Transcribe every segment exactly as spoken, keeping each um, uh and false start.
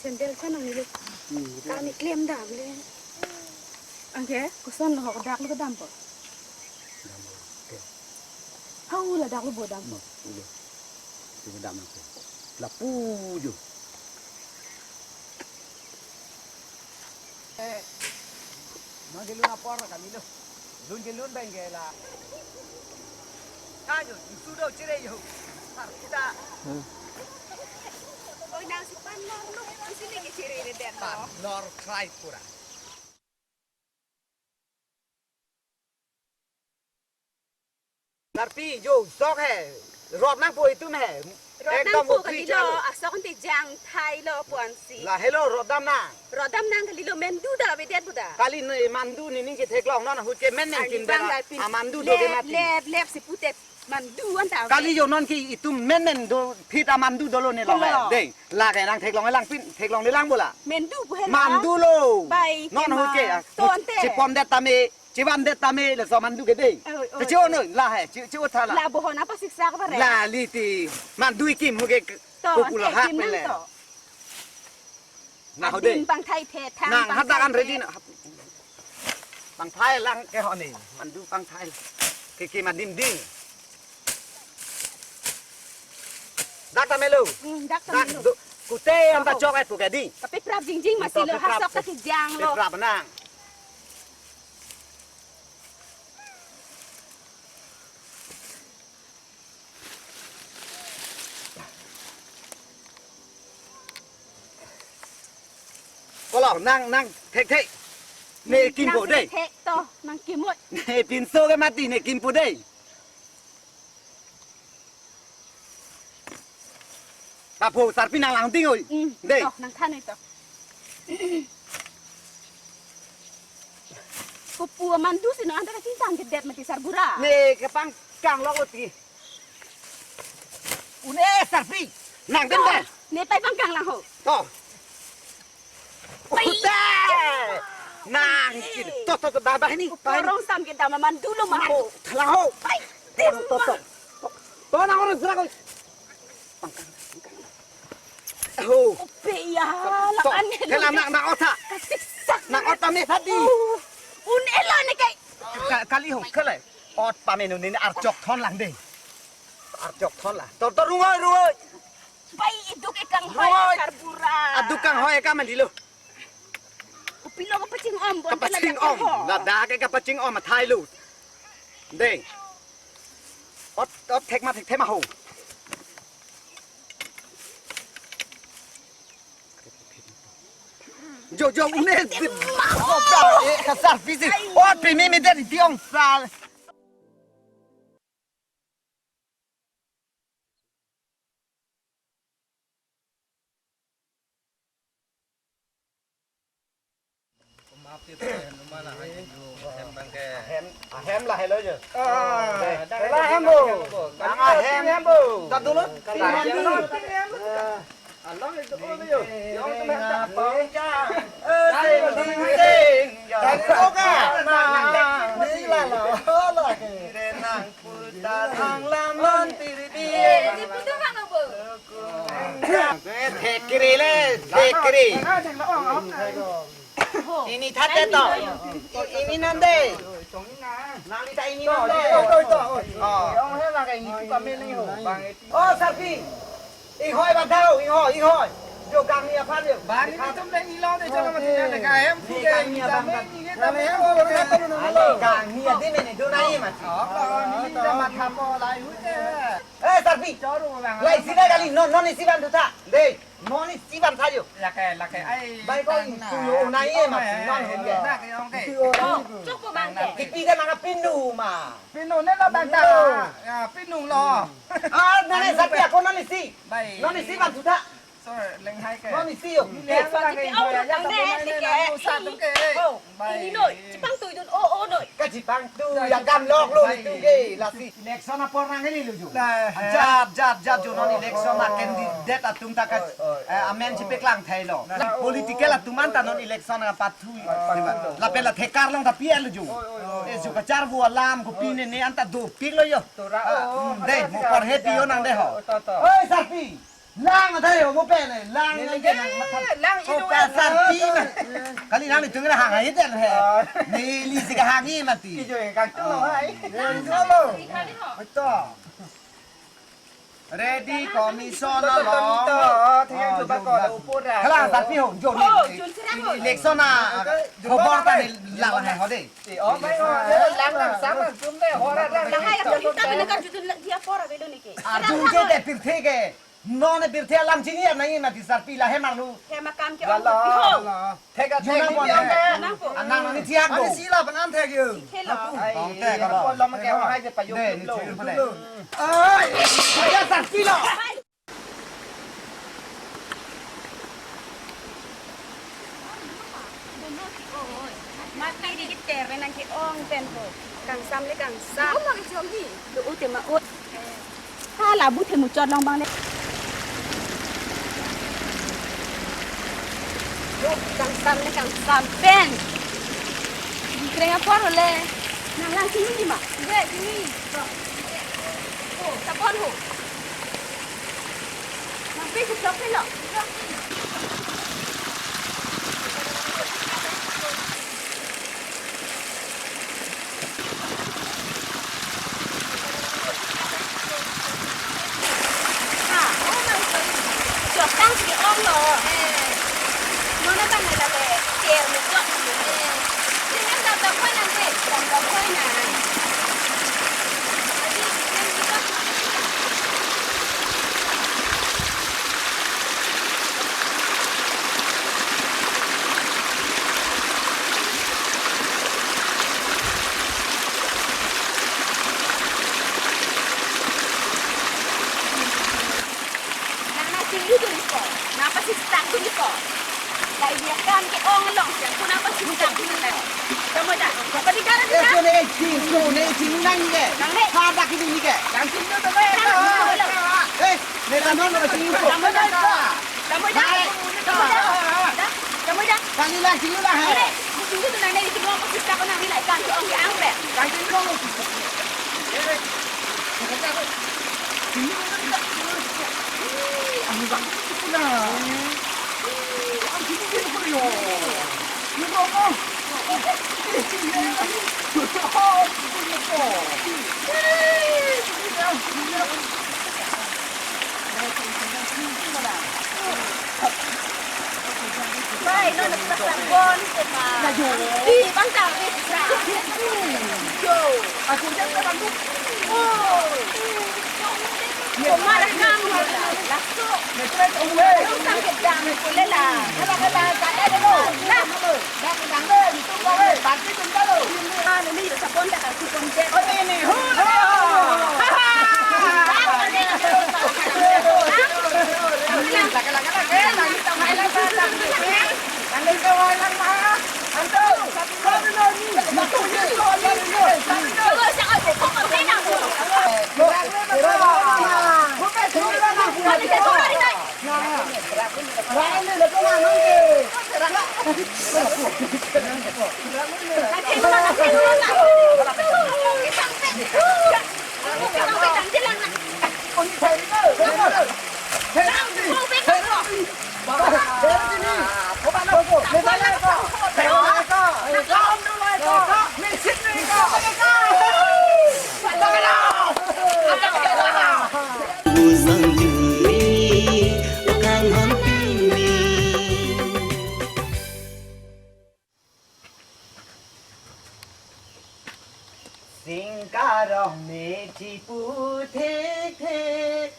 Sandal chan nangne lo. Hmm, kami klem dam le. Anke, koson lo ho, dak lo kedam po. Dam lo. Oke. Hau ladak lo bo dam po. Hmm, iya. Itu dam lo. Lapu jo. Eh, mangke lun apor kami lo. Lun ke lun bang ke la. Kayo, sudo chere yo. Par kita. Oi, nang si pan nor lo, isi lagi chere ni den lo. Pan nor krai pura. Sarpi, jo, sok he. Rot nangpo itum he. Rot ekdom nangpo upri kalilo, chalo. Asok ante jang thai lo puan si. Lahelo, rot dam nang. Rot dam nang kalilo, mandu da avedet bo da. Kali ne mandu nening ketheklong non ahut ke men neng. Arni kin bang da. Dai pin. Amandu do ke lep, mati. Lep, lep si pute mandu anta. Kali jo non ke itum men men do phit amandu dolo ne lo. Dolo. Dei, lake nang theklong lang pin, theklong ne lang bo la. Mandu bo he la. Mandu lo. Bai, non tema. Ahut ke, ah, to ante. Chepon det tame. Chevan det tame laso mandu ke dei. Oi, oi, te che-o noi, la he, che, che-o tha la. La bohon apa siksa ke bare? La li ti mandu ikim hu ke. To, kukulo te hak kim pele. Nang to. Na ho dei. Adim pangthai phe thang. Nang pangthai hadak an phe. Ready na. Pangthai lang ke ho ni, mandu pangthai. Ke ke madim dim. Dak tame lo. Hmm, dak tame lo. Dak do, kute anta chok et pu ke dei. Tapi prap jingjing masi lo, to, prap, hasok ta kijang lo. Prap nang. Kolo, nang, nang, thek, thek. Ne kimpo dei. Nang thek to, nang kimoi. Ne pinso ke mati, ne kimpo dei. Kapo sarpi nang lang ding oi. Hmm, dei. To, nang than oi to. Kopu mandu si no anta kachingtang kedet mati sarbura. Ne kepangkang lo oti. Une sarpi. Nang den dei. Ne pai pangkang lang ho. To. Pai. Ute. Nang kin. To, to, to, bah, bah ini. Bah ini. Korong sam kita maman dulu mah ho. Thalang ho. Pai. To, to, to. To, nang orang serak oi. Pangkang, pangkang. Oh. Ope ya, to, lang an ke lang nang, nang ot tha. Kasiksak. Nang ot tame tha dei. Oh. Un elo ne kai. Ka-, kali ho, kali. Ot pamenu ne archok thon lang dei. Archok thon la. To, to, rung oi, rung oi. Pai iduk ekang hoi. Rung oi. Karbura. Aduk kang hoi ka mandi lo. Upilo kapaching om, bon kapaching om. Ladak ke kapaching om athai lo. Dei. Ot, ot thek ma thek thema ho. Jo, jo, une. Ot kasar pisi. Ot pimi mi den tiong sal. Ahem, ahem lahelo jo. Ah, dah, dah, ahem bo. Ahem. Ahem bo. Dah dulu. Ahem bo. Along itu, oh, yo. Yo, teman, tak apa. Eh, sing, sing, sing. Ya. Tadi lo ka? Nah, ini lah, lah. Lah, ke. Renang purta thanglam non tiri di. Eh, di putu bang, Abu. Eh, thekri le, thekri. Ini thate to. I-, ini nande. Nang di ta ini nande. Oh. Oh, sarpi. Inghoi ba dau, inghoi, inghoi. Jo kangni aphan jo. Bang, ini tum dei ilo dei, jangan mati ada kahem. Ini kangni abang kan. Ini kami yang buat apa lu nang alo lo? Kangni adi mene do nai mati. Oh, ini dah matha po lai hute. Eh, sarpi. Choro bang. Lai sida kali, non, non isi ban duta. Dei, non isi ban sajo. Lake, lake. Ai. Bai ko itu yo nai mati, non hute. Nak yang ke. Oh, cukup bang ke. Kipi kan nang pinu ma. Pinu ne lo bang ta. Ya, pinu lo. Ah, nene sarpi ako non isi. Bai. Non isi ban duta. Sir, lenghai ke. Non isi yo. Ini apa lagi? Oh, ya, nang ya, deh, ya, deh. Nang usah tuh ke. Oh, bai. Ini noi, chipangtui dun, oh, oh, noi. Kachipangtui, ya, gamlok lo, bai, itu ke, lasi. Election apor nang ini lo jo. Lah, jat, jat, jat, jo non election na candidate atum ta ka, oi, oi, eh, amen oi, chipeklang thai lo. Nah, political atum anta non election na pathu. Oi, oi. Lapen la thekar long ta P L lo jo. Oi, oi, oi. Eh, jo kacharvo alam, kopi ne, ne anta dopik lo jo. Tora, ah, oh, hmm, deh, mo porhe pi yo nang deh ho. Oi, sarpi. Lang ada yo mo pen eh, lang Neli lang ke lang matha. Lang Oh, itu ka kan. Sarpi ma. Kali lang itu ngira hang aja deh he. Oh. Neli si kahang i mati. Kijo ya kang tu lo hai. Neli dolo. Betul. Ready commission Betul, along. Betul, betul. Oh, tinggal Oh, coba jom kau ada dah. Upur dah. Kalang Sarpi ho, jom Oh, ni. Jun sira ho. Election na. Oke, jom Khobor dah, ta ni lang hai ho de. Eh, oh, mai, oh, lang lang sama jum deh, hora lang. Lang hai, kita benar kan judul dia por avelo ni ke. Arjun ke te pirthe ke. Non pirthe alam chini ya nai mati Sarpi la he marlu. He makam ke Lalo. Ong ko. Thega Juna thega mon dia. He. Nang ko. Anang nang ni thiak Ani do. Sila panan thek yo. Khelo. Ai, Tong te kalau. Ko lam ke ong hai je payo Deh, ni lo. Thiak pade. Ai, ya Sarpi lo. Mati di kiter nang ke ong pen ho. Kangsam le kangsam. Lo mang chom hi. Lo ute ma ut. Ha labu the muchot long bang le. Lo kangsam le kangsam pen. Kreng apor le. Nang lang sini di ma. Deh, sini. Oh, sapon ho. Nang pe kuplok pe lo. Ha, oh my God. Jok tang si ong lo. Eh. Nona bang la le, chair me jok. Eh. Sini dam dam koi nang deh, dam dam koi nang. Nang nang chinglu dun ko, nang pasistak dun ko. Lai dia kam ke ong along siang, ko nang pasistak dun ko. Kamu dah, apa di kanan Eh, kita? Ko ne ching, ko ne ching nang ni ke. Nang ne. Ha dak ini ni ke. Nang chinglu dun ko. Nang chinglu dun ko. Eh, ne kanon ne ching ko. Kamu dah. Kamu dah. Hai. Kamu dah. Kamu dah. Kali lang chinglu dah hai. Ini, chinglu dun nang ne, chinglu ko sistak ko nang ni lai kam ke ong ke ang pe. Kang chinglu. Bai, non nagpasang bon, tema. Di, bang tahu, di, sa. Yo. Aku dia tak bantu. Oh. Kemar kam, laso. Langsung ke dam, kulela. Kalau kata tak ada dulu. Lah. Dah, dah, dah. Ini sapon dah, sapon jet. Oh, ini. Hu, hu. Singkarong methi pu thek thek,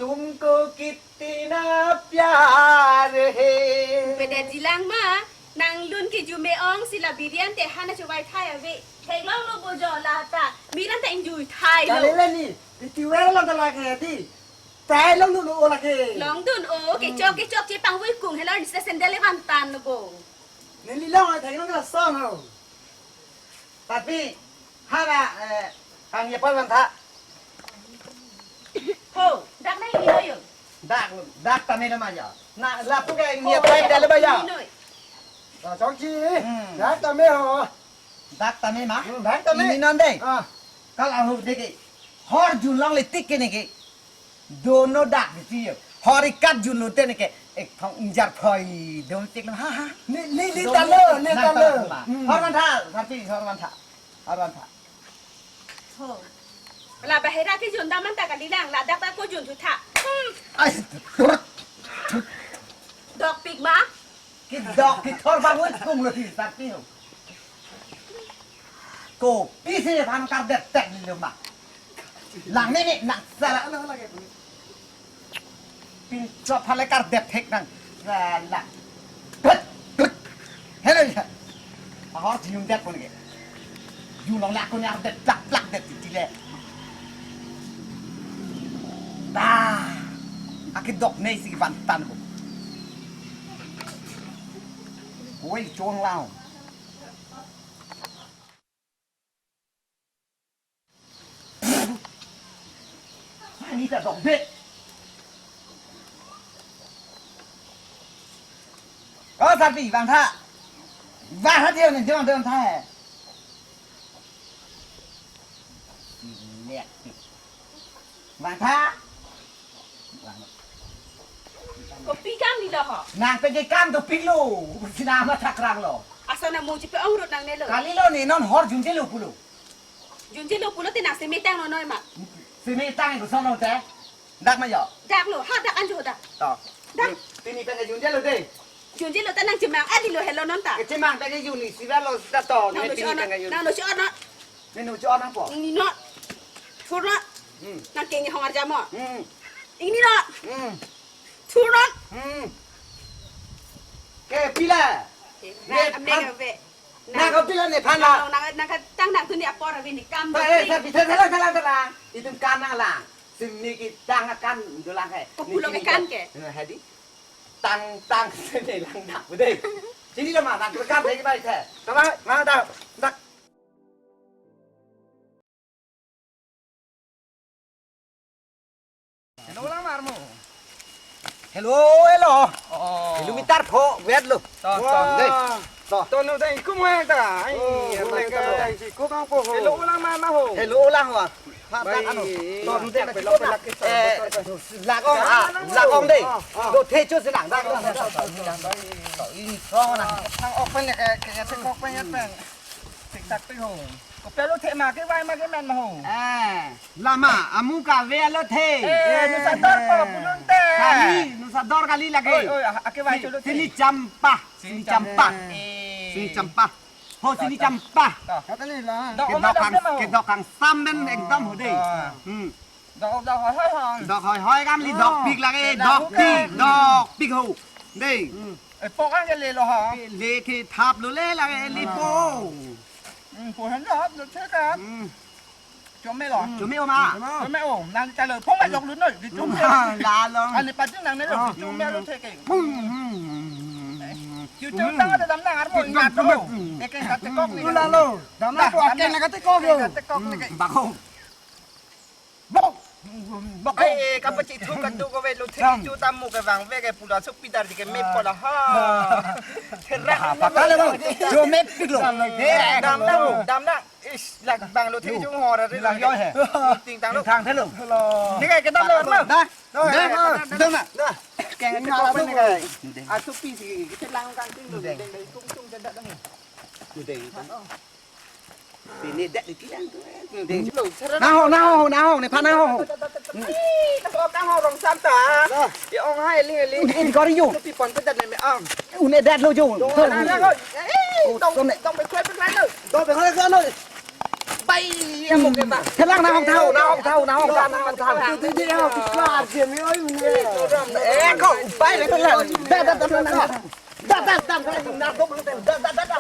tumko kitina pyar hai. Beda jilang ma, nanglun ke jume ong si la birian te hana chowai thai ave. Theklong lo bojo lata, miran ta ingjui thai lo. Kali le ni, di tiwer lang ta lake di. Thai long nu lo lake. Long dun o, kechok kechok chepangvui kung helor ni sandal le van tan lo bo. Neli long ai thai long la son ho. Tapi, hara, eh, kang ye pal van tha. Ho, dak nai ino yo. Dak, dak tame lo ma ya. Na, lapu ke ni thai dal ba ya. Ino. Ah, chongchi. Hmm. Dak tame ho. Dak tame ma? Hmm, dak tame. Ini non dei. Ah. Kal ahu deke. Hor junlong le tik ke ne ke. Dono dak di tiyo. Hor ikat junlo te neke, ek thong ingjar phoi dom tik lo, ha, ha. Ne, ne, ne talo, ne talo. Hmm. Hor vantha, sarpi, hor vantha. Hor vantha. Ho. La bahera kejun dam anta kalilang, ladak ta ko junthu tha. Hmm. Ai, turut. Dokpik ma? Kedok kethor bangun kung lo hi, sarpi ho. Kopisi aphan kardet tek nilo ma. Lang nini nang sala. Pinchot hale kardet thek nang sala. Tut, tut. Hello ya. Ahor jinung det pon ke. Junlong lak ko nyar det plak plak det titi le. Ba. Akedok nei si vantan ko. Wei chong lao. Ani ta dok de. Ko sarpi vangtha. Vangtha dia ni dia dia vangtha hai. Lihat. Vangtha. Kopi kam ni lo ho? Nang pegge kam dopiklo. Sina ma thakrang lo. Asa na mo chipe ong rut nangnelo. Kalilo ni non hor junjelo pulo. Junjelo pulo te nang simi tang no noi ma. Simi tang ko sono te. Dak ma yo. Dak lo, ha dak anjo dak. To. Dak. Pini pegge junjelo de. Junjelo te nang chemang adi lo helo non ta. Chemang pegge juni sibalo sita to. Nang lo si ono. Nang lo si ono. Menu cho nang po. Ingni no. Thur no. Hmm. Nang kengni hong arjamo. Hmm. Ingni no. Hmm. Thur no. Hmm. Ke pila? Nang amne ke ve. Nang ko pila nephan la? Nang nang tang nang tuni apor avi ni kam. Ba eh sa pitha thala thala thala. Itum kam nang la. Simi ki tang kan dolang ke. Ko pulo ke kan ke. Hadi. Tang tang sini lang dak bude. Sini lo ma nang kam lagi bai the. Tama ma dak dak. Hello lang marmo. Hello, hello. Oh. Hello mitar pho wet lo. To, to. Dei. To. To no dei kum ho ta. Ai, oh, oh, ta. Ai si ko kang po ho. Hello lang ma ma ho. Hello lang wa. Ha ta ano. To no dei pe lo pe lak ke. Eh, lak ong ah, lak ong dei. Oh, oh. Lo the cho sinang. Dak. To in so na. Thang ok pen ke ke ke ok pen pen. Tik tak pi ho. Ko pelo the ma ke vai ma ke men ma ho. Eh. Lama, amu kave alo the. Eh, nusa dor po, pulun te. Kali, nusa dor kali lake. Oi, oi, ake vai cholo the. Sini champa, sini champa. Eh. Sini champa. Ho, sini champa. To. Kata ni la. Dok oma kedok dok kang, ma ho. Kedok kang sam men ekdom ho dei. Ah. Hmm. Dok dok hoi hoi hong. Dok hoi hoi kam li dok pik lake, dok pik, dok pik ho. Dei. Hmm. Eh, pok ang ke le lo ha. Le ke thap lo le lake li po. Hmm, po han dok dok che ka. Hmm. Chome lo. Chome oma. Chome o. Nang chalo phong mai lok lu noi. Di chome. La long. Ani pati nang ne lo. Di chome lo the ke. Chu chu ta da dam nang armo na to. Eke ka te kok ni. Lu la lo. Dam na ko ake na ka te kok yo. Ka te kok ni ke. Bako. Bok. Bok. Ai ka pachi thu ka tu ko ve lo the chu ta mu ke vang ve ke pula suk pidar di ke me pola ha. Therak. Pakale bang. Chome pik lo. Dam na. Dam na. Ish, lak bang lo thek chung hor ari lang yo he. Ting tang lo. Ting tang thelo. Ni kai kedam lo ma. Da. Da. Da. Keng te ko ni kai. Asu pi si kita lang kan ting lo. Deng deng tung tung jadat dong. Deng. Pini dak di kilang tu. Deng. Lo. Naho naho naho ni pa naho. Ih, ta ko kang ho rong sam ta. Ye ong hai ling ling. Di kori yo. Pi pon pedat ne me ang. Une dat lo jo. Dong na na ko. Eh, dong dong be koi pe koi lo. Dong be koi koi lo. Bai, amo ke ta. Thelang na hong thau, na hong thau, na hong thau, na hong thau. Di di di hong thau. Klar je mi oi une. Eh, ko bai le thelang. Da da da da da. Da da da da da. Na dong da da da da.